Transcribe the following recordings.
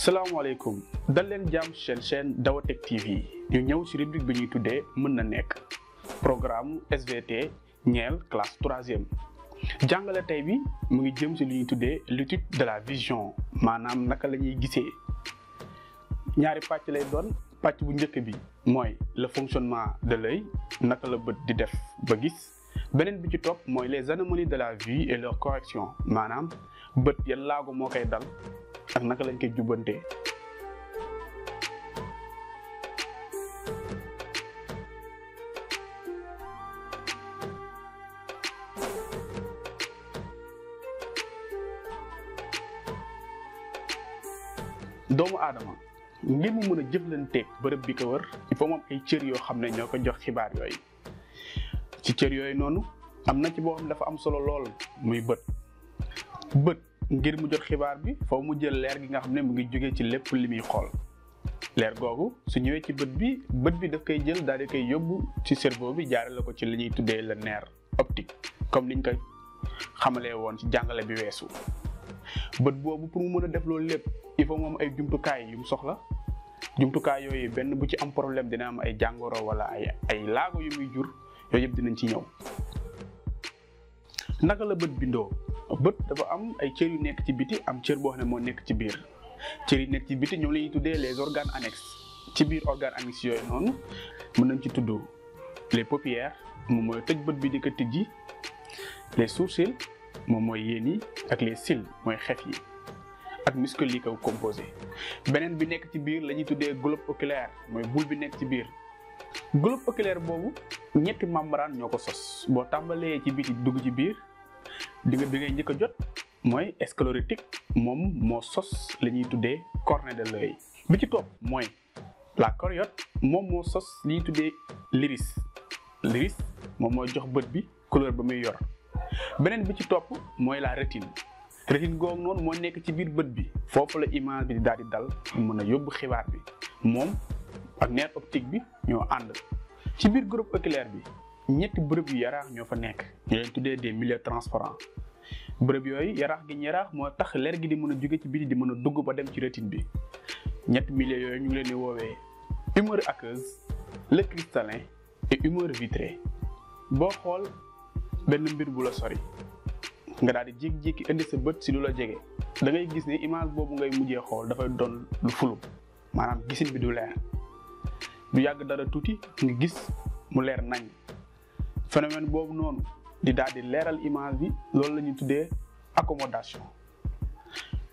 salaamaaleykum dal leen jàmm chaîne Daawatech TV ñu ñëw ci rubrique bi ñuy tuddee mën na nekk programme SVT ñeel classe 3e jàngale tey bi mu ngi jëm ci li ñuy tuddee l'étude de la vision maanaam naka la ñuy gisee ñaari pàcc lay doon pàcc bu njëkk bi mooy le fonctionnement de l'œil naka la bët di def ba gis beneen bi ci topp mooy les anomalies de la vue et leur correction maanaam bët yan laago moo koy dal ak naka lañ koy jubbantee. doomu aadama ngir mu mën a jëflanteeg bërëb bi ko wër il faut moom ay cër yoo xam ne ñoo ko jox xibaar yooyu ci cër yooyu noonu am na ci boo xam dafa am solo lool muy bët. ngir mu jot xibaar bi foofu mu jël leer gi nga xam ne mu ngi jógee ci lépp li muy xool leer googu su ñëwee ci bët bi daf koy jël daal di koy yóbbu ci cerveau bi jaarale ko ci li ñuy tuddee le nerf optique comme niñ koy xamalee woon ci jàngale bi weesu. bët boobu pour mu mën a def loolu lépp il faut moom ay jumtukaay yu mu soxla jumtukaay yooyu benn bu ci am problème dina am ay jàngoro wala ay laago yu muy jur yooyu yëpp dinañ ci ñëw. naka la bët bindoo. bët dafa am ay cër yu nekk ci biti am cër boo xam ne moo nekk ci biir cër yi nekk ci biti ñoom la ñuy tuddee les organes annexes ci biir organes annexes yooyu noonu mën nañ ci tudd les paupières moom mooy tëj bët bi di ko tijji les sourcils moom mooy yéen yi ak les cils mooy xef yi ak muscles yi ko composé beneen bi nekk ci biir la ñuy tuddee globe oculaire mooy boule bi nekk ci biir globe oculaire boobu ñetti membrane ñoo ko sos boo tàmbalee ci biti dugg ci biir di nga bi ngay njëkk a jot mooy sclérotique moom moo sos la ñuy tuddee cornée de l'œil bi ci topp mooy la choriote moom moo sos li ñuy tuddee l'iris moom mooy jox bët bi couleur ba muy yor beneen bi ci topp mooy la rétine googu noonu moo nekk ci biir bët bi foofu la image bi di daal di dal mën a yóbbu xibaar bi moom ak nerf optique bi ñoo ànd ci biir groupe oculaire bi ñetti bërëb yu yaraax ñoo fa nekk ñu leen tuddee des milieux transparents bërëb yooyu yaraax gi ñu yaraax moo tax leer gi di mën a jóge ci biti di mën a dugg ba dem ci rétine bi ñetti milieux yooyu ñu ngi leen di woowee humeur aqueuse le cristallin et humeur vitrée boo xool benn mbir bu la sori nga daal di jékki-jékki indi sa bët si lu la jege da ngay gis ne image boobu ngay mujjee xool dafay doon lu fulu maanaam gisin bi du leer du yàgg dara tuuti nga gis mu leer nañ phénomène boobu noonu di daal di leeral image bi loolu la ñuy tuddee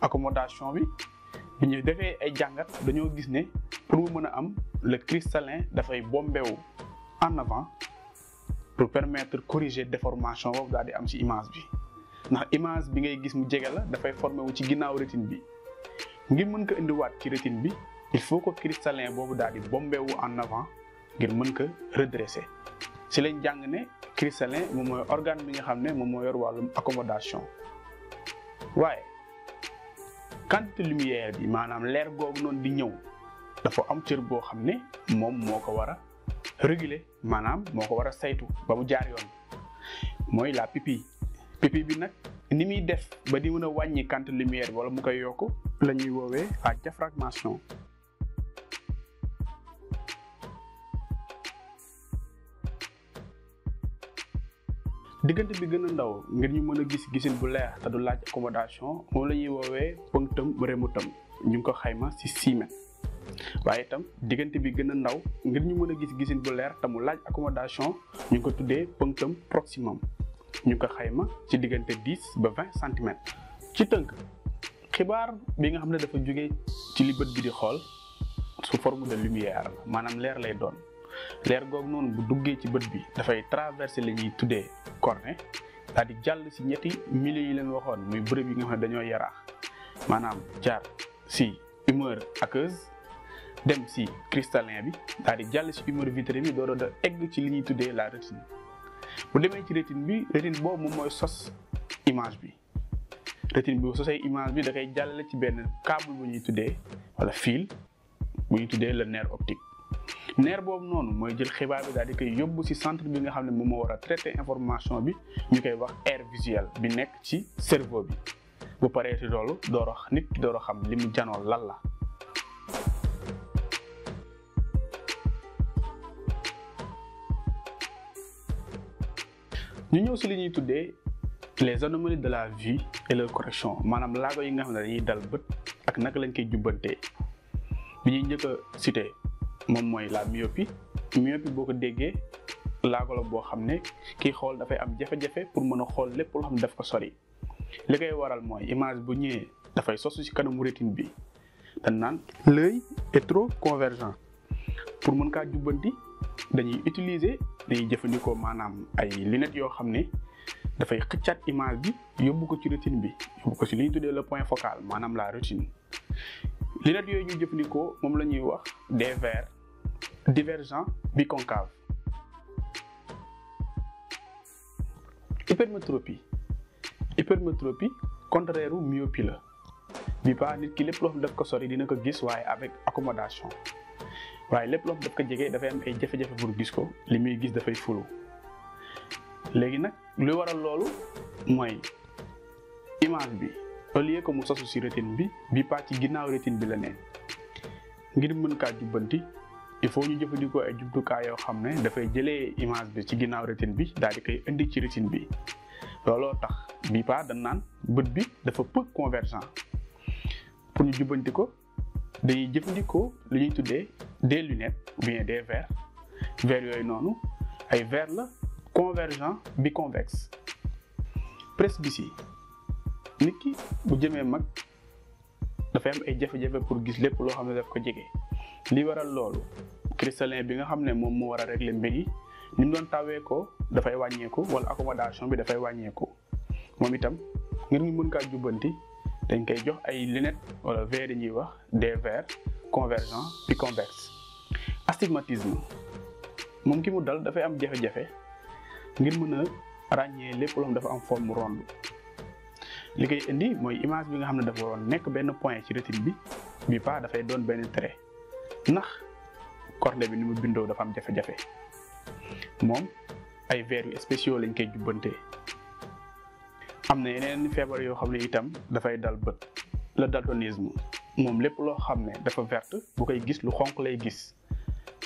accommodation bi bi ñu defee ay jàngat dañoo gis ne pour mu mën a am le cristallin dafay bombewu en avant pour permettre corriger déformation boobu daal di am ci image bi ndax image bi ngay gis mu jege la dafay formé wu ci ginnaaw rétine bi ngir mën ko indiwaat ci rétine bi il faut que cristallin boobu daal di bombewu en avant ngir mën ko redresser ci lañ jàng ne cristallin moom mooy organe bi nga xam ne moom moo yor wàllum accommodation waaye quantité lumière bi maanaam leer googu noonu di ñëw dafa am cër boo xam ne moom moo ko war a réguler maanaam moo ko war a saytu ba mu jaar yoon mooy la pupille bi nag ni muy def ba di mën a wàññi quantité lumière bi wala mu koy yokk la ñuy woowee la diaphragmation. diggante bi gën a ndaw ngir ñu mën a gisin bu leer te du laaj accommodation moom la ñuy woowee punctum remotum ñu ngi ko xayma ci 6 mètres waaye itam diggante bi gën a ndaw ngir ñu mën a gisin bu leer te mu laaj accommodation ñu ngi ko tuddee punctum proximum ñu ngi ko xayma ci diggante 10 ba 20 centimètres. ci tënk xibaar bi nga xam ne dafa jóge ci li bët bi di xool sous forme de lumière maanaam leer lay doon. leer googu noonu bu duggee ci bët bi dafay traverser li ñuy tuddee cornée daal di jàll ci ñetti milieux yi leen waxoon muy bërëb yi nga xam ne dañoo yaraax maanaam jaar ci humeur aqueuse dem ci cristallin bi daal di jàll ci humeur vitrée bi doora da egg ci li ñuy tuddee la rétine bu demee ci rétine boobu moom mooy sos image bi rétine bi bu sosee image bi da koy jàllale ci benn câble bu ñuy tuddee wala fil bu ñuy tuddee le nerf optique nerf boobu noonu mooy jël xibaar bi daal di koy yóbbu ci centre bi nga xam ne moom moo war a traiter information bi ñu koy wax aire visuelle bi nekk ci cerveau bi bu paree ci loolu door a nit ki door a xam li mu janool lan la ñu ñëw si li ñuy tuddee les anomalies de la vue et leur correction maanaam laago yi nga xam ne dañuy dal bët ak naka lañ koy jubbantee. bi ñuy njëkk a cité moom mooy la myopie boo ko déggee laago la boo xam ne kii xool dafay am jafe-jafe pour mën a xool lépp loo xam ne daf ko sori. li koy waral mooy image bu ñëwee dafay sosu ci kanamu rétine bi dañ naan l'œil est trop convergent. pour mën kaa jubbanti dañuy jëfandikoo maanaam ay lunettes yoo xam ne dafay xëccaat image bi yóbbu ko ci rétine bi yóbbu ko ci li ñuy tuddee le point focal maanaam la rétine. lunettes yooyu ñu jëfandikoo moom la ñuy wax des verres divergents biconcaves. hypermétropie contraire u myopie la bi pas nit ki lépp loo xam daf ko sori dina ko gis waaye avec accommodation waaye lépp loo xam daf ko jege dafay am ay jafe-jafe pour gis ko li muy gis dafay fulu. léegi nag lu waral loolu mooy image bi au lieu que mu sosu ci rétine bi pas ci ginnaaw rétine bi la ne. ngir mën kaa jubbanti il faut ñu jëfandikoo ay jumtukaay yoo xam ne dafay jëlee image bi ci ginnaaw rétine bi daal di koy indi ci rétine bi. looloo tax bii pas dañ naan bët bi dafa peu convergent. pour ñu jubbanti ko dañuy jëfandikoo li ñuy tuddee des lunettes ou bien des verres yooyu noonu ay verres la convergent biconvexe. presbytie nit ki bu jëmee mag dafay am ay jafe-jafe pour gis lépp loo xam ne daf ko jege. li waral loolu cristallin bi nga xam ne moom moo war a régler mbir yi ni mu doon tawee ko dafay wàññeeku wala accommodation bi dafay wàññeeku. moom itam ngir ñu mën kaa jubbanti dañ koy jox ay lunettes wala verres yi ñuy wax des verres convergents biconvexes. astigmatisme moom ki mu dal dafay am jafe-jafe ngir mën a ràññee lépp loo xam dafa am forme ronde. li koy indi mooy image bi nga xam ne dafa waroon nekk benn point ci rétine bi pas dafay doon benn trait ndax cornée bi ni mu bindoo dafa am jafe-jafe. moom ay verres yu spéciaux lañ koy jubbantee. am na yeneen feebar yoo xam ne itam dafay dal bët. le daltonisme moom lépp loo xam ne dafa verte bu koy gis lu xonq lay gis.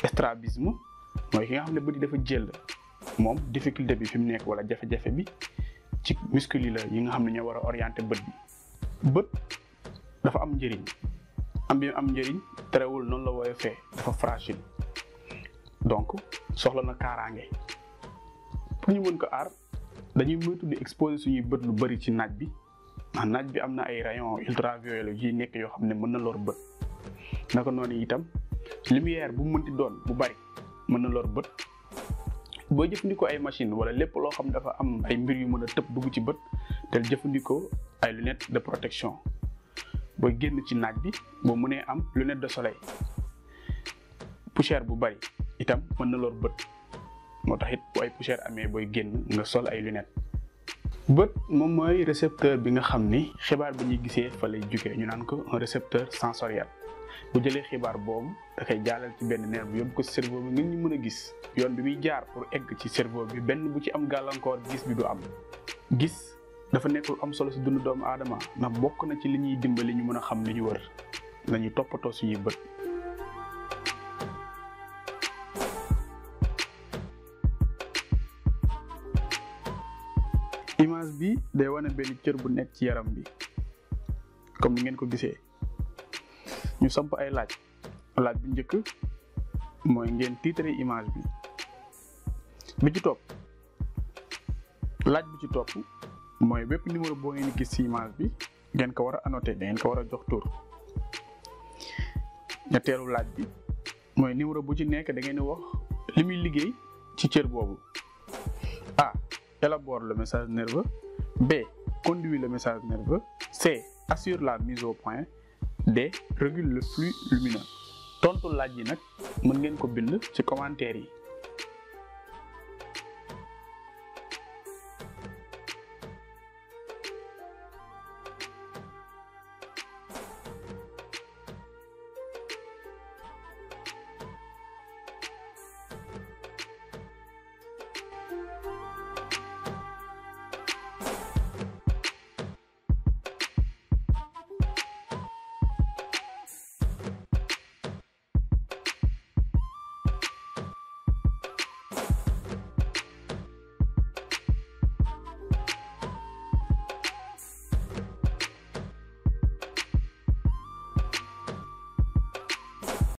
strabisme mooy ki nga xam ne bët yi dafa jël moom difficulté bi fi mu nekk wala jafe-jafe bi ci muscle yi la yi nga xam ne ñoo war a orienter bët bi. bët dafa am njëriñ am njëriñ terewul noonu la woyofee dafa fragile donc soxla na kaaraange. pour ñu mën ko aar dañuy moytu di exposer suñuy bët lu bari ci naaj bi ndax naaj bi am na ay rayons ultraviolets yi nekk yoo xam ne mën na lor bët. naka noonu itam lumière bu mënti doon bu bari mën na lor bët. boo jëfandikoo ay machine wala lépp loo xam dafa am ay mbir yu mën a tëb dugg ci bët te jëfandikoo ay lunettes de protection. booy génn ci naaj bi boo mënee am lunette de soleil. poussière bu bari itam mën na lor bët moo tax it bu ay poussière amee booy génn nga sol ay lunettes. bët moom mooy récepteur bi nga xam ni xibaar bi ñuy gisee fa lay jugee ñu naan ko un récepteur sensoriel. bu jëlee xibaar boobu da koy jaalal ci benn nerf bi yóbbu ko ci cerveau bi ngir ñu mën a gis yoon bi muy jaar pour egg ci cerveau bi benn bu ci am gàllankoor gis bi du am. gis dafa nekk lu am solo ci dundu doomu aadama ndax bokk na ci li ñuy dimbali ñu mën a xam li ñu wër nañuy toppatoo suñuy bët. image bi day wane benn cër bu nekk ci yaram bi comme ni ngeen ko gisee. ñu samp ay laaj bu njëkk mooy ngeen titre image bi ci topp laaj bi ci topp mooy bépp numéro boo ngeen gis ci image bi ngeen ko war a annoter da ngeen ko war a jox tur. ñetteelu laaj bi mooy numéro bu ci nekk da ngeen di wax li muy liggéey ci cër boobu. A élabore le message nerveux. B conduit le message nerveux. C assure la mise au point. D régule le flux lumineux. tontu laaj yi nag mën ngeen ko bind ci commentaire yi